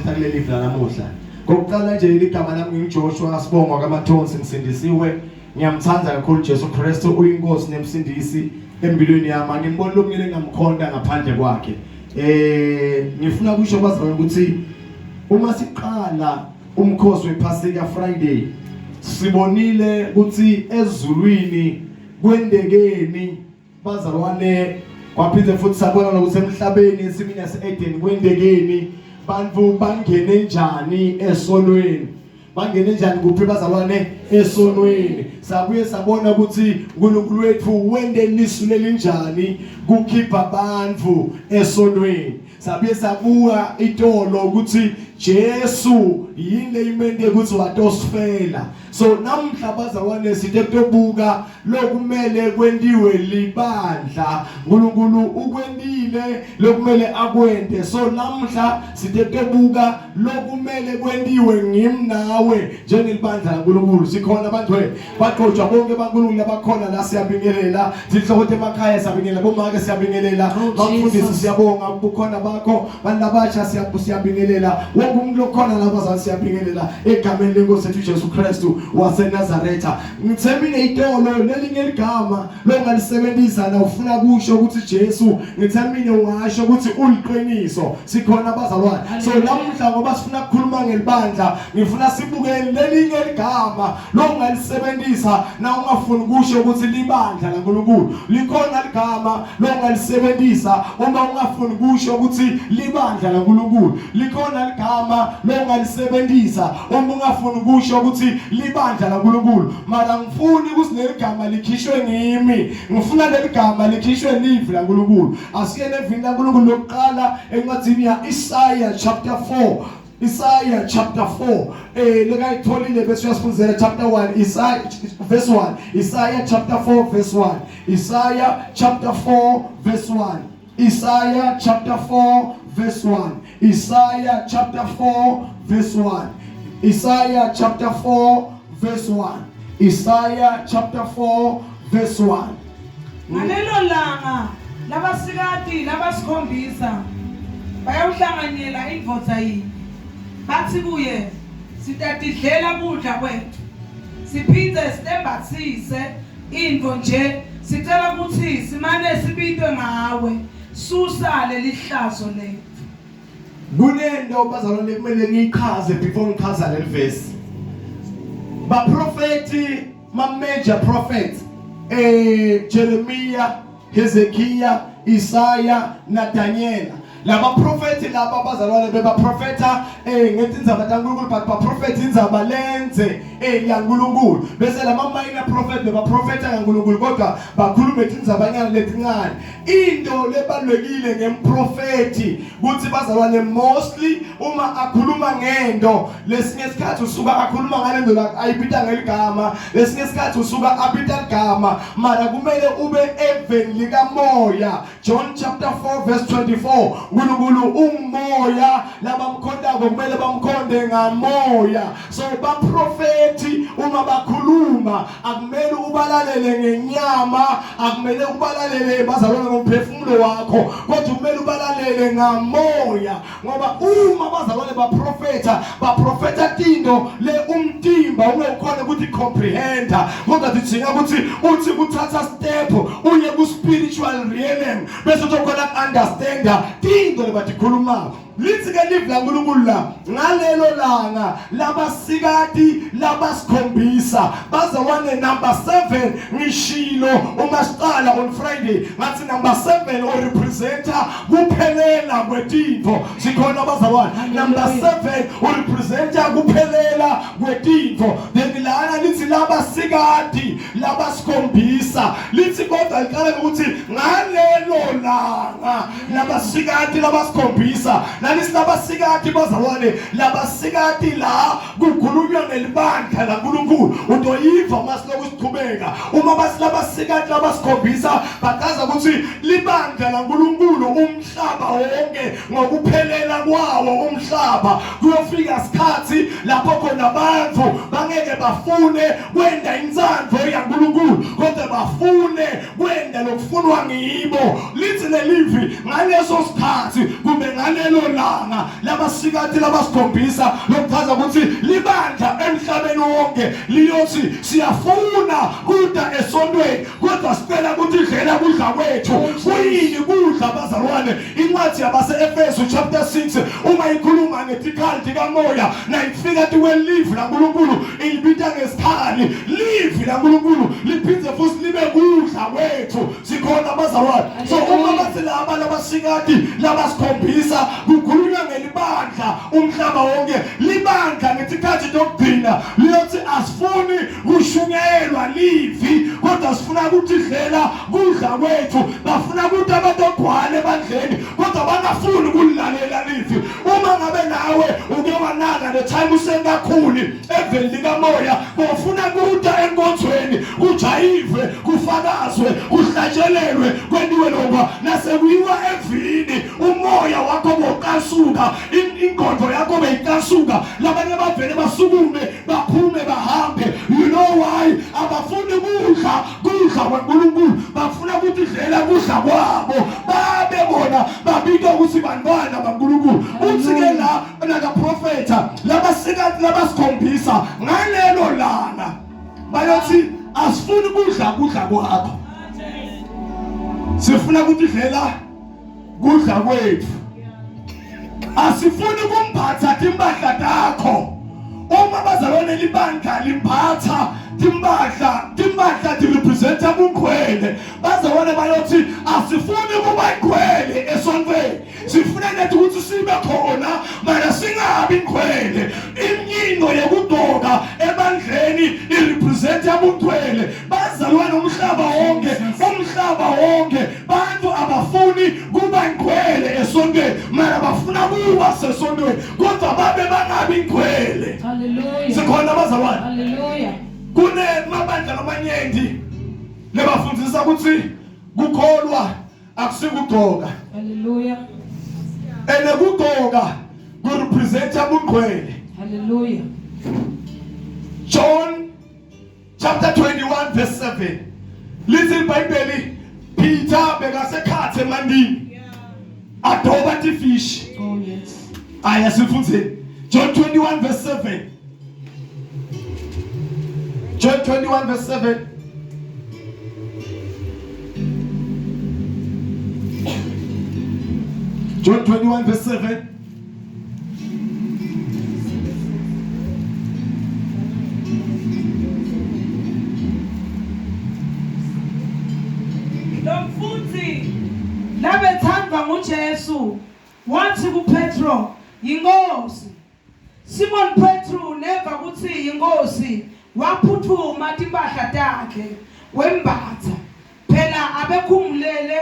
sita kuleli live lanamuhla. Kokuqala nje ligama lami nginguJoshua sibongwa kaMathonsi ngisindisiwe. Ngiyamthanda kakhulu Jesu Kristu uyinkosi nemsindisi empilweni yami. Angimboni lokunye lengamkhonta ngaphandle kwakhe. Eh ngifuna kusho bazalwane ukuthi uma siqala umkhosi wePhasika Friday sibonile ukuthi ezulwini kwendekeni bazalwane kwaphinde futhi sabona nokuthi emhlabeni ensimini yase-Eden kwendekeni bantu bangene njani esonweni bangene njani kuphi bazalwane esonweni sabuye sabona ukuthi uNkulunkulu wethu wende lisu lelinjani kukhipha abantu esonweni sabuye sabuka itolo ukuthi Jesu yini leyimente ukuthi watosifela so namhla bazalwane sithe kutobuka lokumele kwentiwe libandla uNkulunkulu ukwentile lokumele akwente so namhla sithe kutobuka lokumele kwentiwe ngimi nawe njengelibandla laNkulunkulu sikhona bantwele bagcotshwa bonke baNkulunkulu abakhona la siyabingelela zinhloko emakhaya siyabingelela bomake siyabingelela Oh, bafundisi Jesus. siyabonga ubukhona bakho bantu abasha siyabingelela wonke umuntu okhona la bazali siyabingelela egameni lenkosi ethu Jesu Kristu waseNazaretha ngithe mina itolo lelinye ligama longalisebenzisa na ufuna kusho ukuthi Jesu ngithe mina ungasho ukuthi uliqiniso sikhona bazalwane so namuhla ngoba sifuna ukukhuluma ngelibandla ngifuna sibukele lelinye ligama longalisebenzisa na ungafuni kusho ukuthi libandla laNkulunkulu likhona ligama longalisebenzisa uma ungafuni kusho ukuthi libandla laNkulunkulu likhona ligama longalisebenzisa uma ungafuni kusho ukuthi libandla laNkulunkulu mara ngifuni ukuthi leli gama likhishwe ngimi ngifuna leli gama likhishwe live laNkulunkulu asiye nevini laNkulunkulu lokuqala encwadini ya Isaiah chapter 4 Isaiah chapter 4 eh lekayitholile bese uyasifundzela chapter 1 Isaiah verse 1 Isaiah chapter 4 verse 1 Isaiah chapter 4 verse 1 Isaiah chapter 4 verse 1 Isaiah chapter 4 verse 1 Isaiah chapter 4 verse 1 Isaiah chapter 4 verse 1 Ngalelo langa labasikati labasikhombisa bayawuhlanganyela indvodza yinye bathi kuye sitatidlela kudla kwethu siphindze sitembatsise intfo nje sicela kutsi simane sibitwe ngawe susa lelihlazo letfu Kunento bazalwane kumele ngiyichaze before ngichaza leli verse. Baprofeti, ma major prophets eh Jeremiah, Hezekiah, Isaiah na Daniel. Laba profeti laba bazalwane bebaprofeta eh ngetindzaba taNkulunkulu but baprofeta indzaba lenze eh yaNkulunkulu. Bese lama minor prophet bebaprofeta ngaNkulunkulu kodwa bakhuluma tindzabanyana letincane. Into lebalulekile ngemprofeti kuthi bazalwane mostly uma akhuluma ngento lesinye isikhathi usuka akhuluma ngale nto la ayibita ngeligama lesinye isikhathi usuka abita ligama mara kumele ube eveni likamoya John chapter 4 verse 24 uNkulunkulu ungumoya labamkhondako kumele bamkhonde ngamoya so baprofeti uma bakhuluma akumele ubalalele ngenyama akumele ubalalele bazalwane ngomphefumulo wakho kodwa kumele ubalalele ngamoya ngoba uma bazalwane baprofetha baprofetha tinto le umtimba ungekhona ukuthi comprehenda kodwa sidinga ukuthi uthi kuthatha step uye ku spiritual realm bese uzokhona understanda tinto lebatikhulumako lithi ke live laNkulunkulu la ngalelo langa labasikati labasikhombisa baze wane number 7 ngishilo uma siqala on Friday ngathi number 7 o representer kuphelela kwetintfo sikhona bazalwane number 7 u representer kuphelela kwetintfo then lana lithi labasikati labasikhombisa lithi kodwa liqala ngokuthi ngalelo langa labasikati labasikhombisa nalisi labasikati bazalwane labasikati la kukhulunywa ngelibandla laNkulunkulu utoyiva uma siloku siqhubeka uma basilabasikati labasikhombisa bachaza ukuthi libandla laNkulunkulu umhlaba wonke ngokuphelela kwawo umhlaba kuyofika isikhathi lapho khona abantu bangeke bafune kwenda intsandvo yaNkulunkulu kodwa bafune kwenda lokufunwa ngibo. Lithi lelivi ngaleso sikhathi kumbe ngalelo langa labasikati labasikhombisa, lokuchaza ukuthi libandla emhlabeni wonke liyothi siyafuna kuda esontweni kodwa sicela ukuthi idlela kudla kwethu. Kuyini kudla bazalwane? Incwadi yabase-Efesu chapter 6 uma ikhuluma ngetikhali tikamoya nayifika tikwelivi laNkulunkulu ilibita ngesikhali. Livi laNkulunkulu liphinde futhi libe kudla kwethu. Sikhona bazalwane? So uma bathi laba labasikati labasikhombisa kukhulunywa ngelibandla umhlaba wonke, libandla ngesikhathi tokugcina liyothi asifuni kushunyayelwa livi kodwa sifuna ukuthi dlela kudla kwethu. Bafuna ukuthi abatogcwala ebandleni kodwa bangafuni ukulilalela livi. Uma ngabe nawe uke wanaka the time usekakhuli eveni likamoya, bofuna kuta enkonzweni kujayive, kufakazwe, kuhlatshelelwe, kwentiwe lokwa, nasekuyiwa evini umoya wakho bocasuka, ingqondo yakho beyicasuka, labanye bavele basukume baphume bahambe. You know why? Abafuni kudla kudla kwaNkulunkulu, bafuna ukuthi dlela kudla kwabo, babe bona babika ukuthi bantwana baNkulunkulu. Uthi ke la nakaprofetha labasikati labasikhombisa ngalelo langa bayothi asifuni kudla kudla kwakho, sifuna ukuthi dlela kudla kwethu, asifuni kumphatha timpahla takho. Uma bazalwane libandla limphatha timpahla, timpahla tirepresenta bungcwele. Bazalwane bayothi asifuni kuba ingcwele esontweni, sifuna nethi ukuthi sibe khona mana singabi ingcwele. Imnyingo yokugqoka ebandleni irepresenta bungcwele bazalwane. Umhlaba wonke, umhlaba wonke bantu abafuni kuba ingcwele esontweni, mara bafuna kuba sesontweni kodwa babe bangabi ingcwele. Hallelujah. Sikhona bazalwane? Hallelujah. Kune mabandla lamanyenti lebafundisa ukuthi kukholwa akusikugcoka. Hallelujah. Ene kugcoka kurepresenta bungcwele. Hallelujah. John chapter 21 verse 7 lithi iBhayibheli Peter bekasekhathe emandini adoba tifish. Oh yes. Aya sifundzeni John 21 verse 7. John 21 verse 7. John 21 verse 7. Lo mfundzi labethandwa nguJesu wathi kuPetro, "Yinkosi." Simon Petru neva kutsi yiNkhosi, waphutfuma timphahla takhe, wembatsa. Phela abekhumulele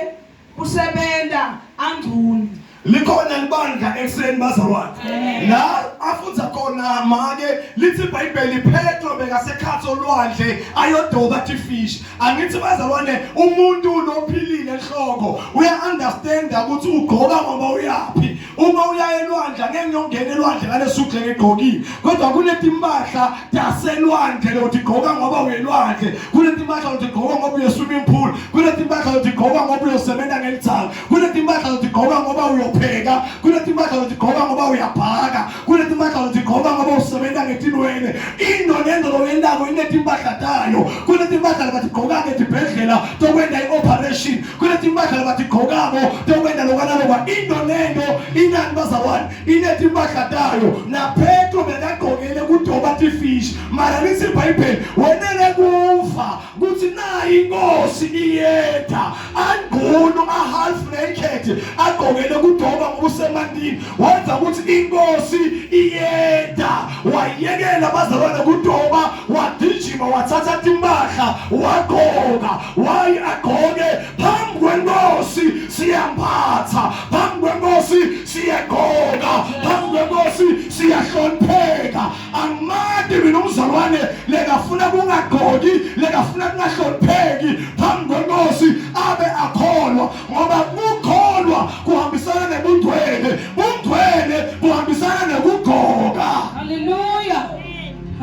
kusebenta angcunu. Likhona libandla ekuseni bazalwane la afundza khona make. Lithi iBhayibheli Petro bekasekhatsi olwandle ayodoba tifish. Angithi bazalwane, umuntu lophilile enhloko uya understand ukuthi ugqoka ngoba uyaphi. Uma uya elwandle angeke ngiyongena elwandle ngalesuku ngigqokile, kodwa kunetimpahla taselwandle lotigqoka ngoba uyelwandle, kunetimpahla lotigqoka ngoba uye swimming pool, kunetimpahla lotigqoka ngoba uyosebenza ngelithanga, kunetimpahla lotigqoka ngoba uyopheka, kunetimpahla lotigqoka ngoba uyabhaka, kunetimpahla lotigqoka ngoba usebenza ngetinwele. Into nento loyentako inetimpahla tayo. Kunetimpahla labatigqoka etibhedlela tokwenta i-operation, kunetimpahla labatigqokako tokwenta lokwanalokwa. Into nento inani bazalwane inetimpahla tayo. NaPetro bekagqokele kudoba tifish, mara lithi iBhayibheli wenele kuva kuthi nayi inkosi iyeda, angqunu a-half naked agqokele kudoba ngoba usemantini, wenza ukuthi inkosi iyeda, wayekela bazalwane kudoba, wagijima wathatha timpahla wagqoka. Wayi agqoke phambi kwenkosi? Siyambatha phambi kwenkosi, siyagqoka phambi kwenkosi, siyahlonipheka. Angimati mina umzalwane lekafuna kungagqoki, lekafuna kungahlonipheki phambi kwenkosi abe akholwa, ngoba kukholwa kuhambisana nebungcwele, bungcwele buhambisana nekugqoka. Hallelujah.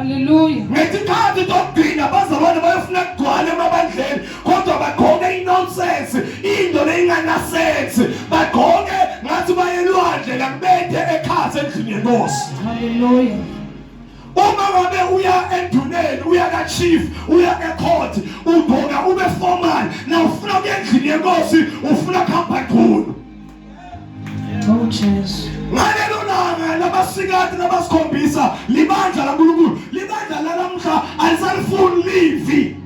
Hallelujah. Ngetikhathi tokugcina bazalwane bayofuna kugcwala emabandleni kodwa bagqoke inonsense into leyinganasense bagqoke ngathi bayelwandle lakubethe ekhathe endlini yenkosi. Hallelujah. Uma ngabe uya enduneni uya ka chief uya ecourt ugqoka ube formal na ufuna kuya endlini yenkosi ufuna kuhamba qhulu. Oh Jesu. Ngalelo langa labasikati labasikhombisa libandla laNkulunkulu libandla lalamhla alisalifuni livi.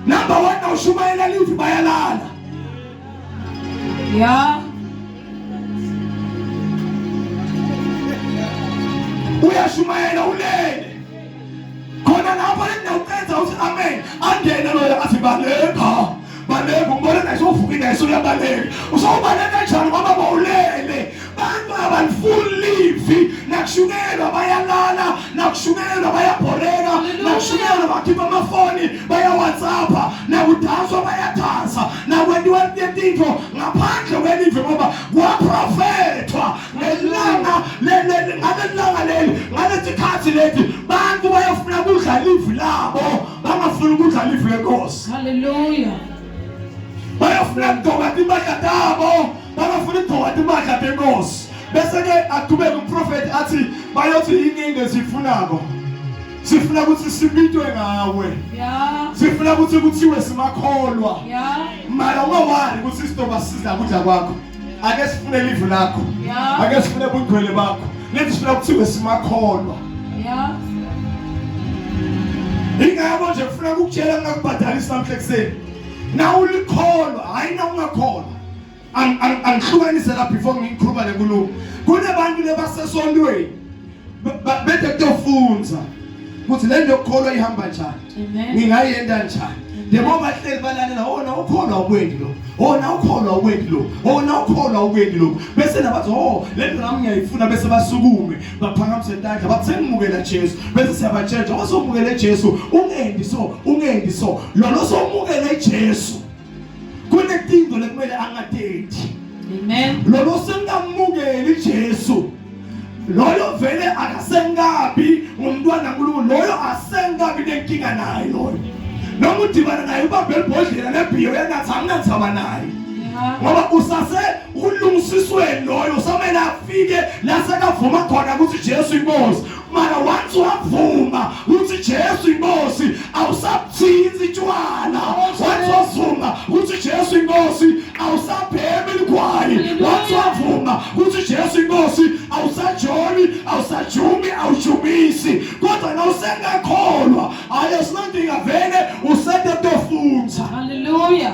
Number 1 ushumayela livi bayalala. Yeah. Uyashumayela ulele. Khona lapho lenawuqeda uthi amen angene loyo athi baleka. Baleka umbona naye sowuvukile naye sowuyabaleka. Usawubaleka kanjani ngoba bawulele. Bantu abalifuni livi nakushukelwa bayalala nakushukelwa bayabhoreka nakushukelwa bakhipha amafoni bayawhatsappa nakudanswa bayadansa nakwentiwa tintfo ngaphandle kwelivi ngoba kwaprofethwa ngelanga ngalelanga leli ngalesikhathi leti bantu bayofuna kudla livi labo bangafuni ukudla livi lenkosi Hallelujah. Bayofuna kugcoka timpahla tabo, bangafuna ukugcoka timpahla tenkosi. Bese ke aqhubeka umprofeti athi bayothi yini lesifunako. Sifuna ukuthi sibitwe ngawe. Yeah. Sifuna ukuthi kuthiwe simakholwa. Yeah. Mara ungawari ukuthi sizoba siza kudla kwakho. Ake sifune live lakho. Yeah. Ake sifune bugcwele bakho. Lethi sifuna kuthiwe simakholwa. Yeah. Ingakho nje kufuna ukukutshela ngingakubhadalisi namhla ekuseni. Na ulikholwa, hayi na ungakholwa. Angihlukanise la before ngikhuluma lenkulumo. Kunabantu lebasesontweni bede kutofunza ukuthi le nto yokukholwa ihamba njani. Ngingayenda njani. Yebo bahleli balalela ona ukholwa ukwendi lo. Ona ukholwa ukwendi lo. Ona ukholwa ukwendi lo. Bese nabathi oh le nto nami ngiyayifuna bese basukume baphakamise intandla bathi sengimukela Jesu. Bese siyabatshela njengoba sewumukele Jesu ungendi so ungendi so. Lona sewumukele Jesu. Kunetinto lekumele angatendi. Amen. Lona sengamukeli Jesu. Loyo vele akasengabi ngumntwana kaNkulunkulu loyo asengabi nenkinga naye loyo. Noma udibana naye ubambe libhodlela lebhiyo uyanatha anginandzaba naye. Ngoba usase ulungisisweni loyo usamele afike la sekavuma khona ukuthi Jesu inkosi. Mara once wavuma ukuthi Jesu inkosi awusabuthinzi tshwala. Once wavuma ukuthi Jesu inkosi awusabhemi ligwayi. Once wavuma ukuthi Jesu inkosi awusajoli, awusajumi, awujumisi. Kodwa nawusengakholwa ayo sinodinga vele usente tofunza. Hallelujah.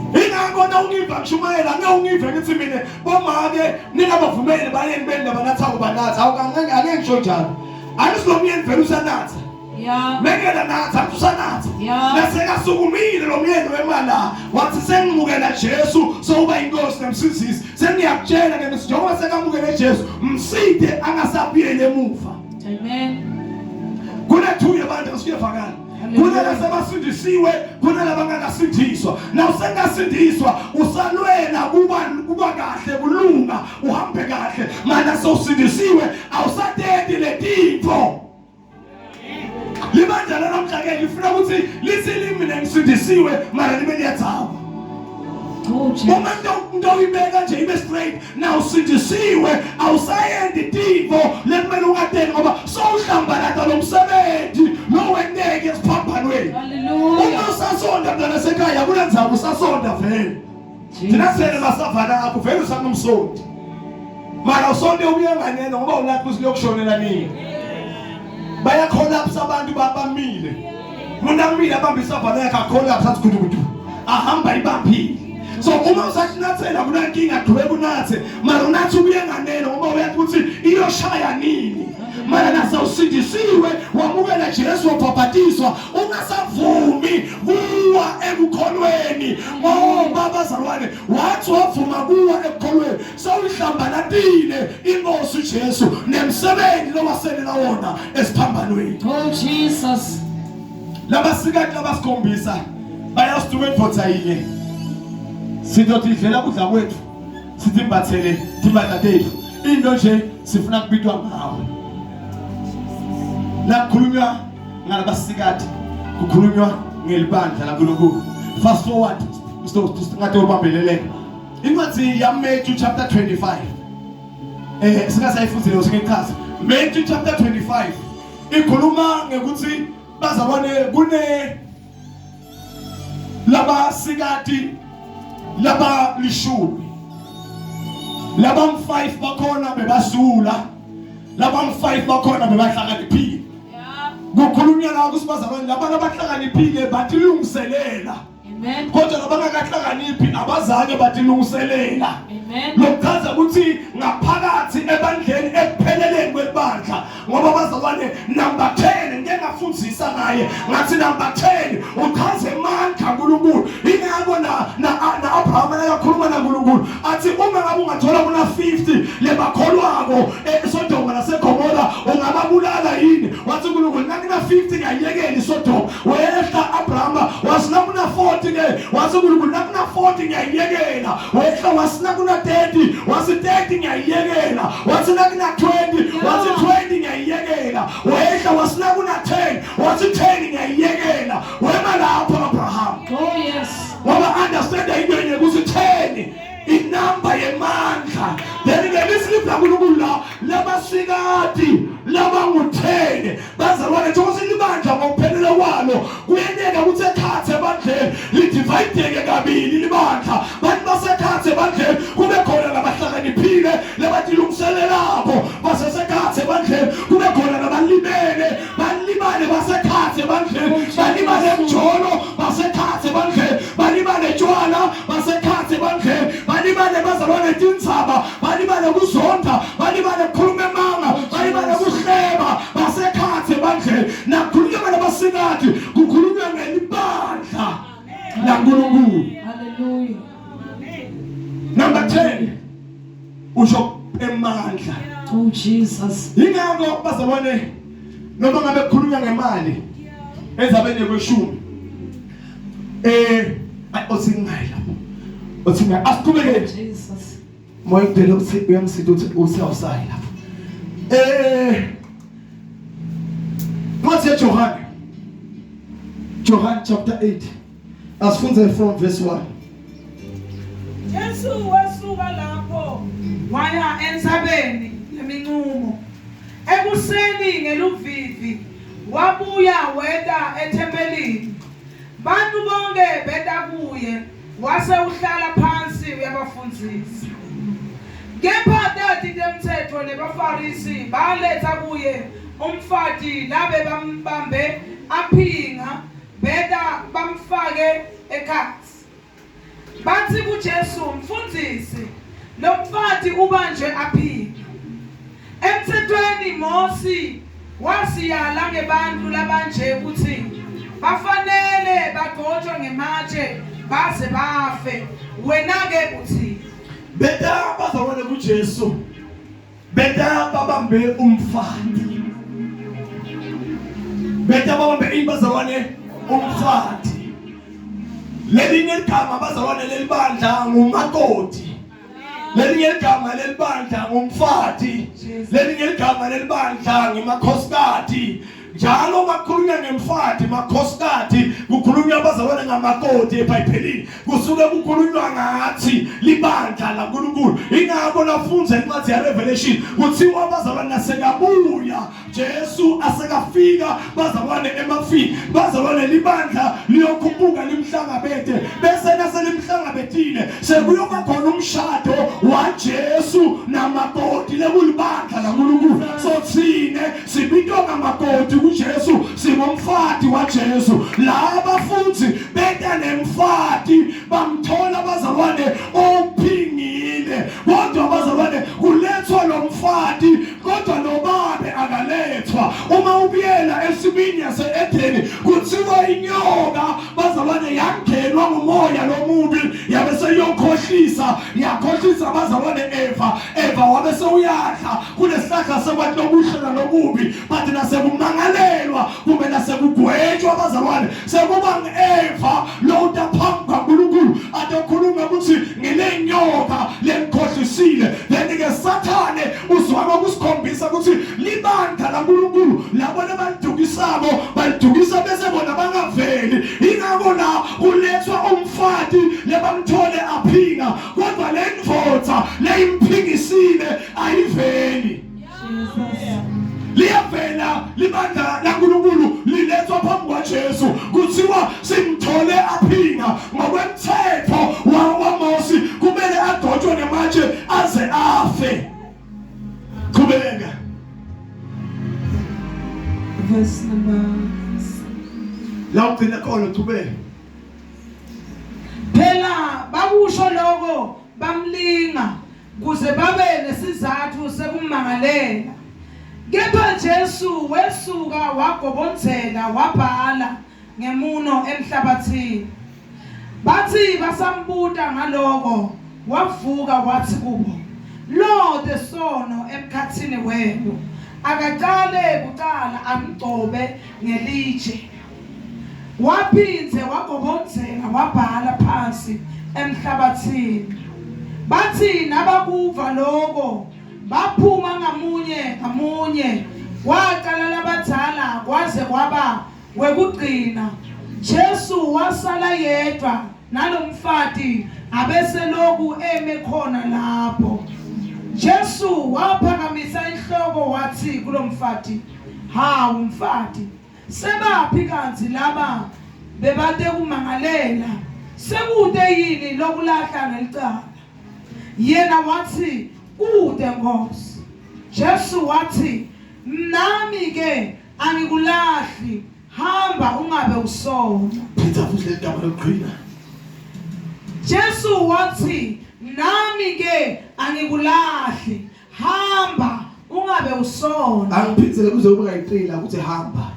Ingakho na ungiva ngishumayela ngeke ungive ngithi mina bomake ningabavumeli bayeni beni nabanatha banatha awukangeke angeke ngisho njalo. Angisilomyeni vele usanatha. Yeah. Mekela natha usanatha. Yeah. Nasekasukumile lo myeni wemala wathi sengimukela Jesu sowuba inkosi nemsizisi. Sengiyakutshela ke ngithi njengoba sekamukele Jesu mside angasabuyeli emuva. Amen. Kunethuye abantu asiyevakala. Kunalabasindisiwe kunalabangakasindiswa. Na usengasindiswa usalwela kuba kuba kahle kulunga uhambe kahle mana sewusindisiwe awusatenti letintfo. Libandla lanamhla ke lifuna ukuthi lithi limina ngisindisiwe mara libe liyathaba. Oh, Jesus. Uma into into uyibeka nje ibe straight na usindisiwe awusayendi tintfo lekumele ungateni ngoba sowuhlambalata lo msebenzi lo wenteke esiphambanweni. Hallelujah. Uma usasonda mntana sekhaya kunandzaba usasonda vele. Thina sele masavana akho vele usangumsonti. Mara usonte ubuye nganeno ngoba ulapha ukuthi liyokushonela nini. Bayacollapse abantu babamile. Umuntu amile abambe isavana yakhe acollapse athi gudu gudu. Ahamba ibambile. So uma usatinathela kunankinga qhubeka unathe mara unathi ubuye nganeno ngoba uyathi ukuthi iyoshaya nini. Mara nasewusindisiwe wamukela Jesu wabhabhatiswa ungasavumi kuwa ekukholweni ngoba bazalwane wathi wavuma kuwa ekukholweni sewuyihlambalatile inkosi uJesu nemsebenzi lowaselela wona esiphambanweni. Oh Jesus. Labasikati labasikhombisa bayasithuka indvodza yinye sizothi idlela kudla kwethu sithi imbathele timbatha tethu into nje sifuna kubitwa ngawe. Lakhulunywa ngalabasikati kukhulunywa ngelibandla laNkulunkulu. Fast forward so ngathi ubambeleleke. Incwadi ya Matthew chapter 25. Eh singasayifundzile usingichaza. Matthew chapter 25 ikhuluma ngekuthi bazalwane kune labasikati labalishumi labang-5 bakhona bebasula labang-5 bakhona bebahlakaniphile kukhulunywa la ukuthi bazalwane laba labahlakaniphile batilungiselela Amen. kodwa labangakahlakaniphi abazange batilungiselela Amen. lokuchaza ukuthi ngaphakathi ebandleni ekupheleleni kwebandla ngoba bazalwane number 10 ngike ngafundisa ngaye ngathi number 10 uchaze amandla kaNkulunkulu ingakho na na, na Abraham nakakhuluma naNkulunkulu athi uma ngabe ungathola kuna 50 lebakholwako eSodoma naseGomora ungababulala yini wathi uNkulunkulu nakuna 50 ngiyayekela iSodoma wehla Abraham wasina kuna 40 ke wathi uNkulunkulu nakuna 40 ngiyayekela wehla wasina kuna 30 wathi 30 ngiyayekela wathi nakuna 20 wathi 20 ngiyayekela wehla wasina kuna 10 wathi 10 ngiyayekela wema lapho Abraham Oh yes. ngoba understand into enye ukuthi 10 inamba yemandla then ke lisilipha uNkulunkulu la labasikati labangu-10 bazalwane njengoba libandla ngokuphelele kwalo kuyenteka ukuthi ekhathe ebandleni lidivayideke kabili libandla bantu basekhathe ebandleni kube khona labahlakaniphile labatilungiselelako basesekhathe ebandleni kube khona labalimele balimale basekhathe ebandleni balimale mjolo basekhathe ebandleni balimale tshwala basekhathe ebandleni balimale bazalwane tindzaba balibale kuzonda balibale kukhuluma emanga balibale kuhleba basekhathe ebandleni nakhulunywa ngalabasikati kukhulunywa ngelibandla laNkulunkulu Hallelujah. number 10 usho emandla Oh Jesus. yingakho bazalwane noma ngabe kukhulunywa ngemali endzabeni yekweshumi eh othi ngingayi lapho othi ngingayi asiqhubekele Jesus. Moya ngidele uthi uyamsida uthi uthi awusayi lapho. Eh Ncwadi yaJohane John chapter 8 asifunde from verse 1 Jesu wesuka lapho waya entsabeni leminqumo. Ekuseni ngeluvivi wabuya weta ethempelini. Bantu bonke beta kuye wase uhlala phansi uyabafundzisa. Kepha tati temtsetfo nebaFarisi baletha kuye umfati labe bambambe aphinga beta bamfake ekhatsi. Bathi kuJesu, Mfundisi, lo mfati ubanjwe aphinga. Emthethweni Mosi wasiyala ngebantu labanje ukuthi bafanele bagcotshwe ngematshe baze bafe. Wena-ke uthi Beta bazalwane kuJesu beta babambe umfati beta babambe ini bazalwane umfati lelinye ligama bazalwane lelibandla ngumakoti lelinye ligama lelibandla ngumfati lelinye ligama lelibandla ngimakhosikati njalo makukhulunywa ngemfati makhosikati kukhulunywa abazalwane ngamakoti eBhayibhelini kusuke kukhulunywa ngathi libandla laNkulunkulu ingakho lafundza incwadi ya Revelation kuthiwa abazalwane nasekabuya Jesu asekafika bazalwane emafini bazalwane libandla liyokhuphuka limhlangabete bese naselimhlangabetile sekuyoba khona umshado waJesu namakoti lekulibandla laNkulunkulu so thine sibitwa ngamakoti kuJesu singumfati waJesu laba futhi beta nemfati bamthola bazalwane ophingile kodwa bazalwane kulethwa lo mfati kodwa nobabe akalethwa uma ubuyela esimini yase-edeni kuthiwa inyoka bazalwane yangenwa ngumoya lomubi yabe seyokhohlisa yakhohlisa bazalwane Eva Eva wabe sewuyadla kulesihlahla sekwathi lokuhle nalokubi but nasekumangalelwa kumbe nasekugwetshwa bazalwane sekuba ngu-Eva lowuta phambi kwaNkulunkulu atokhuluma ukuthi ngile nyoka lengikhohlisile then ke sathane uzwama ukusikhombisa ukuthi libandla laNkulunkulu Labo labalidukisako balidukisa bese bona bangaveli. Ingakho la kulethwa umfati lebamthole aphinga, kodwa le ndvodza leyimphingisile ayiveli. Liyavela libandla laNkulunkulu lilethwa phambi kwaJesu, kuthiwa simthole aphinga ngokwemthetho waMose kumele agcotshwe ngamatshe aze afe. Qhubeka. Verse number La ugcina khona qhubeka. Phela bakusho lokho bamlinga kuze babe nesizathu sekumangalela. Kepha Jesu wesuka wagobondzela wabhala ngemuno emhlabathini. Bathi basambuta ngaloko wavuka wathi kubo, Lote sono emkhatsini wenu akacale kucala amgcobe ngelitshe. Waphindze wagobondzela wabhala phansi emhlabatsini. Batsi nabakuva loko baphuma ngamunye ngamunye, kwacala labadzala kwaze kwaba wekugcina. Jesu wasala yedvwa nalomfati abeseloku eme khona lapho. Jesu waphakamisa inhloko watsi kulomfati, Hawu mfati, Sebaphi kantsi laba bebatekumangalela? Sekute yini lokulahla ngelicala? Yena watsi, Kute, Nkhosi. Jesu watsi, Nami ke angikulahli, hamba ungabe usona. Phindza futhi leli gama lokugcina. Jesu watsi, Nami ke angikulahli, Hamba ungabe usona. Angiphindzele kuze ube kayiqila ukuthi hamba.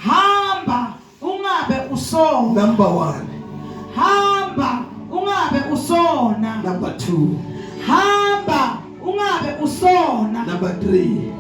Hamba ungabe usona. Number 1. Hamba ungabe usona. Number 2. Hamba ungabe usona. Number 3.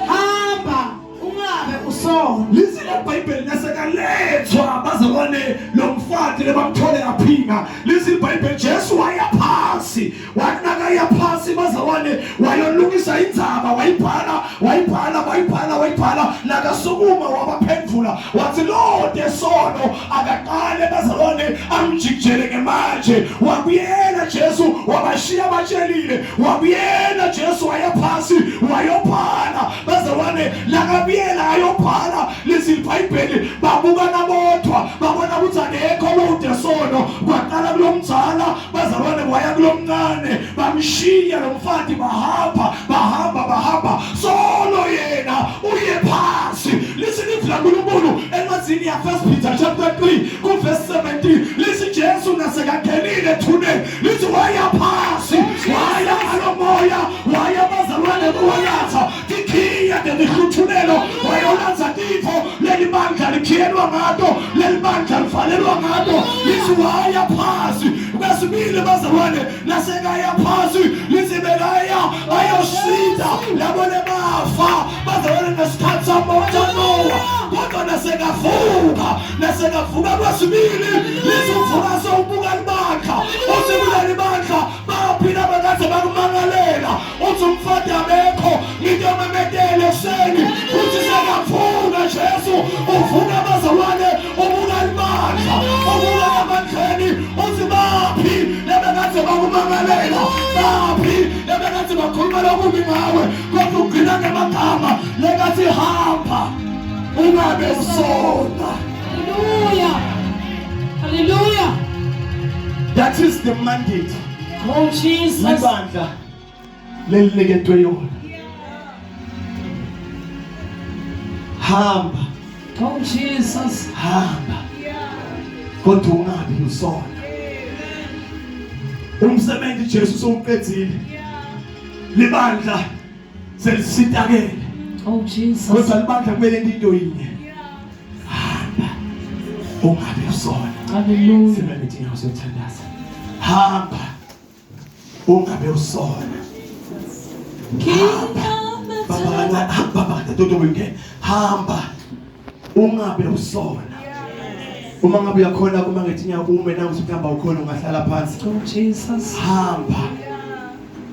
Hamba ungabe usona. Lithi leBhayibheli nasekalethwa bazalwane lomfati lebamthole aphinga. Lithi iBhayibheli Jesu waya phansi wathi nakaya phasi bazalwane wayolungisa indzaba wayibhala wayibhala wayibhala wayibhala nakasukuma wabaphendvula wathi lode sono akaqale bazalwane amjikijele ngemanje wabuyela Jesu wabashiya batshelile wabuyela Jesu waya phasi wayobhala bazalwane lakabuyela ayobhala lithi iBhayibheli babukana bodwa babona ukuthi akekho lode sono kwaqala kulomdzala bazalwane waya kulomncane bamshiya lo mfati bahamba bahamba bahamba solo yena uye phansi lithi livi laNkulunkulu encwadini ya 1 Peter chapter 3 ku verse 17 lithi Jesu nasekangenile ethuneni lithi waya phansi waya ngalomoya waya bazalwane kuwalatha tikhiya temihluthulelo wayolanza tintfo leli bandla likhiyelwa ngato leli bandla livalelwa ngato lithi waya phasi kwesibili bazalwane nasekaya phasi lithi bekaya ayoshinda labo lebafa bazalwane ngesikhathi samowa kodwa nasekavuka nasekavuka kwesibili lithi uvuka sewubuka libandla uthi kuleli bandla baphila bakade bakumangalela uthi umfati abekho ngitomemetele ekuseni uthi sekavuka Jesu uvuka abazalwane ubuka libandla ubuka ebandleni uthi baphi lebekade bakumangalela baphi lebekade bakhuluma lokubi ngawe kodwa ugcina ngemagama lekathi hamba ungabe usona. Hallelujah. Hallelujah. That is the mandate. Oh Jesus. Libandla leliniketwe yona. Hamba. Oh Jesus. Hamba. Kodwa ungabi usona. Umsebenzi Jesu sowuqedile. Libandla selisitakele. Oh Jesus. Kodwa libandla kumele into yinye. Hamba. Ungabi usona. Hallelujah. Sibeke inyawo siyothandaza. Hamba. Ungabe usona. Hamba. Baba hamba toto wingena. Hamba. Ungabe usona. Uma ngabe uyakhona kuma ngethi inyawo ume na uthi mhlawumbe awukhona ungahlala phansi. Oh Jesus. Hamba.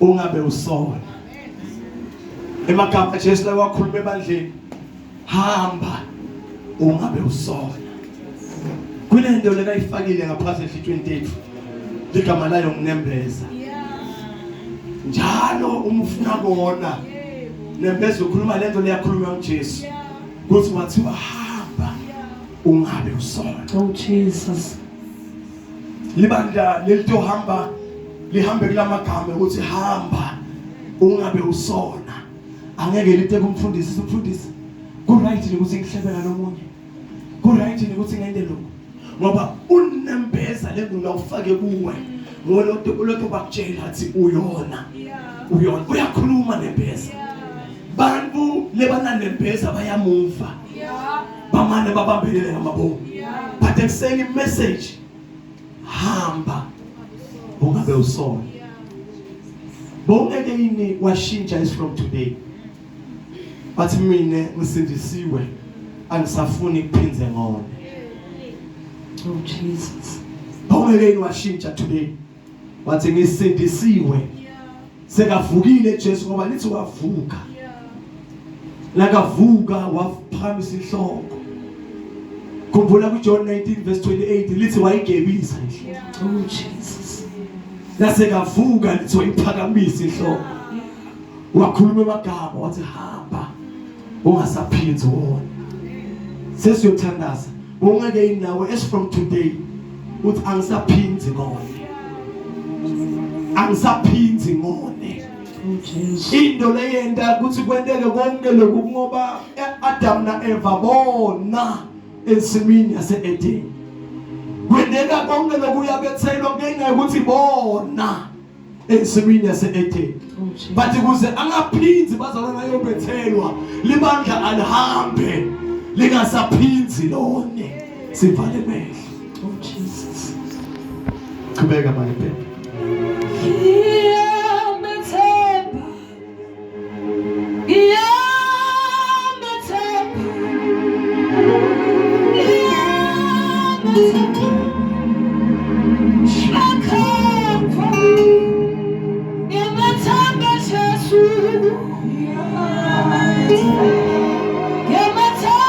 Ungabe usona. Emagama Jesu lawakhuluma ebandleni. Hamba ungabe usona. Kunento lekayifakile ngaphansi enhlitweni tethu. Ligama layo ngunembeza. Njalo uma ufuna kona nembeza ukhuluma lento leyakhulunywa nguJesu. Kuthi wathiwa hamba ungabe usona. Oh Jesus. Libandla lelitohamba lihambe kulamagama ukuthi hamba ungabe usona. Angeke lite kumfundisi simfundisi. Ku right ukuthi ngihlebe nalomunye. Ku right ukuthi ngente lokho. Ngoba unembeza lengula ufake kuwe. Ngolokho lokho bakutshela athi uyona. Uyona uyakhuluma nembeza. Bantu lebananembeza bayamuva. Bamane babambelele ngamabomu. But ekuseni message hamba ungabe usona. Bongeke yini washintsha is from today. Bathi mina ngisindisiwe angisafuni kuphindze ngone. Oh Jesus. Bongeke yini washintsha today. Wathi ngisindisiwe. Sekavukile Jesu ngoba lithi wavuka. Lakavuka waphakamisa inhloko. Khumbula kuJohn 19 verse 28 lithi wayigebisa inhloko. Oh Jesus. Nasekavuka lithi wayiphakamisa inhloko. Wakhuluma amagama wathi hamba ungasaphindzi wona. Sesiyothandaza. Ungeke yini nawe as from today uthi angisaphindzi ngone. Angisaphindzi ngone. Oh Jesus. Into leyenta ukuthi kwenteke konke lokhu ngoba Adam na Eva bona ensimini yaseEden. Kwenteka konke lokhu uyabethelwa ngenxa yokuthi bona ensimini yaseEden. Oh Jesus. But ukuze angaphindzi bazalwana ayobethelwa libandla alihambe lingasaphindzi lone sivale mehlo. Oh Jesus. Qhubeka manje Pepe. Ngiyamethemba. Ngiyamethemba. Ngiyamethemba. Shakapha. Ngiyamethemba Jesu. Ngiyamethemba. Ngiyamethemba.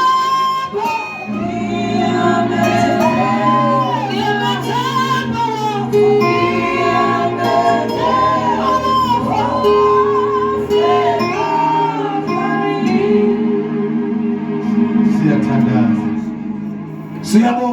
Siyathandaza. Siyabonga.